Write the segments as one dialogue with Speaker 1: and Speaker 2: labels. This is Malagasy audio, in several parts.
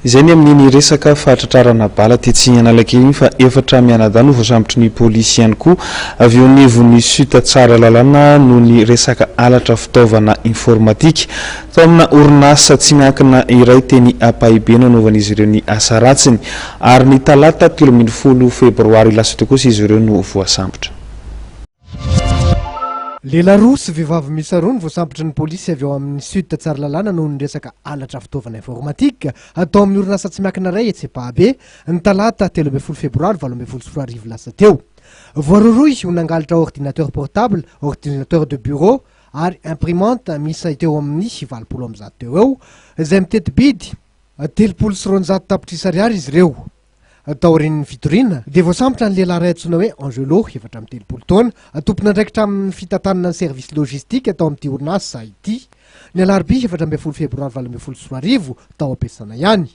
Speaker 1: Izay ny amin'iny resaka fahatratrarana bala tetsy Analakely iny fa efatra mianadahy no voasambotry ny polisy ihany koa avy eo anivon'ny Sut Tsaralalàna noho ny resaka halatra fitaovana informatika. Tao amina orinasa tsy miankina iray teny Ampahibe no nanaovan'izy ireo ny asa ratsiny ary ny talata 13 febroary lasa teo kosa izy ireo no voasambotra.
Speaker 2: Lehilahy roa sy vehivavy miisa roa no voasambotry ny polisy avy ao amin'ny Sud Tsaralalàna noho ny resaka halatra fitaovana informatika tao amin'ny orinasa tsy miankina iray etsy Ampahabe, ny talata 13 febroary 2018 lasa teo. Voarohirohy ho nangalatra ordinateur portable, ordinateur de bureau ary imprimante miisa teo amin'ny 180 teo eo, izay miteti-bidy 230 tapitrisa ariary izy ireo. Taorian'ny fitoriana, dia voasambotra ny lehilahy iray antsoina hoe Angelo, 34 taona, tompon'andraikitra amin'ny fitantanana ny service logistique tao amin'ity orinasa ity, ny alarobia 14 febroary 2018, tao am-piasana ihany.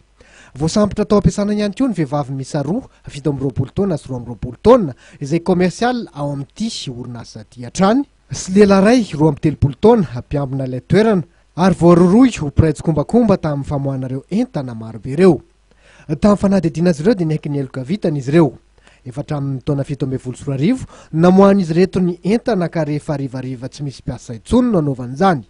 Speaker 2: Voasambotra tao am-piasana ihany koa ny vehivavy miisa roa, 27 taona sy 22 taona, izay commercial ao amin'ity orinasa ity hatrany, sy lehilahy iray, 32 taona, mpiambina ilay toerana, ary voarohirohy ho mpiray tsikombakomba tamin'ny famoahana ireo entana marobe ireo. Tamin'ny fanadihadiana azy ireo dia niaiky ny heloka vitany izy ireo. Efa hatramin'ny taona 2017 no namoahan'izy ireto ny entana ka rehefa harivariva tsy misy mpiasa intsony no anaovany izany.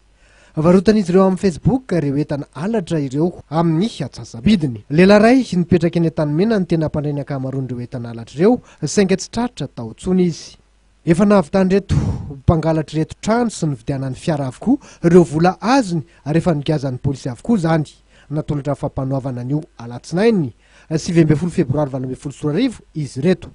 Speaker 2: Varotan'izy ireo amin'ny Facebook ireo entana halatra ireo amin'ny atsasa-bidiny. Lehilahy iray nipetraka eny Antanimena no tena mpandray ny ankamaroan'ireo entana halatra ireo saingy tsy tratra tao intsony izy. Efa nahavitan'ireto mpangalatra ireto trano sy nividianany fiara avokoa ireo vola azony ary efa nogiazan'ny polisy avokoa izany. Natolotra fampanoavana anio alatsinainy 19 febroary 2018 izy ireto.